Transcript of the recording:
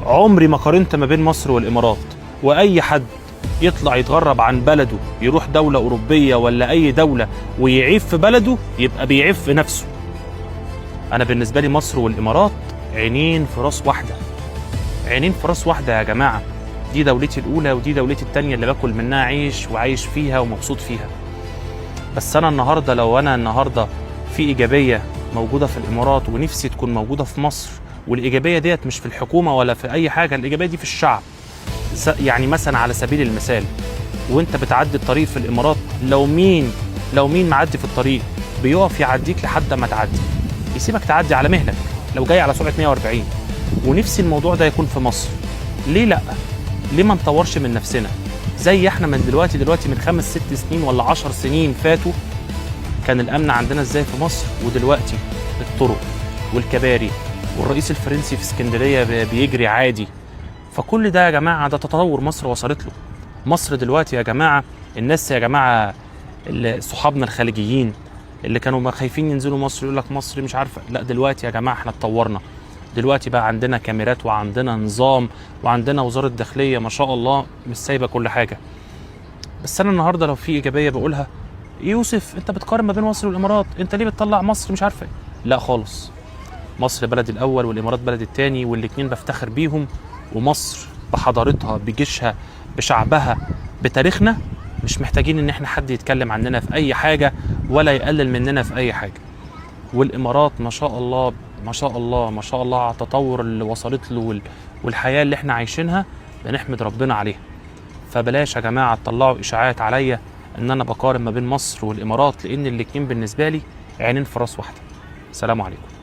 عمري ما قارنت ما بين مصر والامارات. واي حد يطلع يتغرب عن بلده يروح دولة أوروبية ولا أي دولة ويعيب في بلده يبقى بيعيب في نفسه. أنا بالنسبة لي مصر والإمارات عينين في راس واحدة، عينين في راس واحدة يا جماعة. دي دولتي الأولى ودي دولتي التانية اللي باكل منها عيش وعايش فيها ومبسوط فيها. بس أنا النهاردة لو أنا النهاردة في إيجابية موجودة في الإمارات ونفسي تكون موجودة في مصر، والإيجابية ديت مش في الحكومة ولا في أي حاجة، الإيجابية دي في الشعب. يعني مثلا على سبيل المثال، وانت بتعدي الطريق في الامارات، لو مين معدي في الطريق بيقف يعديك لحد ما تعدي، يسيبك تعدي على مهلك لو جاي على سرعة 140. ونفسي الموضوع ده يكون في مصر. ليه لا؟ ليه ما نطورش من نفسنا زي احنا من دلوقتي من 5 6 سنين ولا 10 سنين فاتوا كان الامن عندنا ازاي في مصر، ودلوقتي الطرق والكباري والرئيس الفرنسي في اسكندرية بيجري عادي. فكل ده يا جماعة ده تطور مصر وصلت له. مصر دلوقتي يا جماعه، الناس يا جماعة اللي صحابنا الخليجيين اللي كانوا ما خايفين ينزلوا مصر، يقول لك مصر مش عارفه، لا دلوقتي يا جماعة احنا اتطورنا. دلوقتي بقى عندنا كاميرات وعندنا نظام وعندنا وزارة داخلية ما شاء الله مش سايبه كل حاجة. بس انا النهارده لو في ايجابية بقولها، يوسف انت بتقارن ما بين مصر والامارات، انت ليه بتطلع مصر مش عارفه إيه؟ لا خالص، مصر بلدي الاول والامارات بلدي الثاني، والاثنين بفتخر بيهم. ومصر بحضارتها بجيشها بشعبها بتاريخنا، مش محتاجين ان احنا حد يتكلم عننا في اي حاجة ولا يقلل مننا في اي حاجة. والامارات ما شاء الله ما شاء الله ما شاء الله على التطور اللي وصلت له والحياة اللي احنا عايشينها بنحمد ربنا عليها. فبلاش يا جماعة تطلعوا اشاعات عليا ان انا بقارن ما بين مصر والامارات، لان الاتنين بالنسبة لي عينين في راس واحدة. سلام عليكم.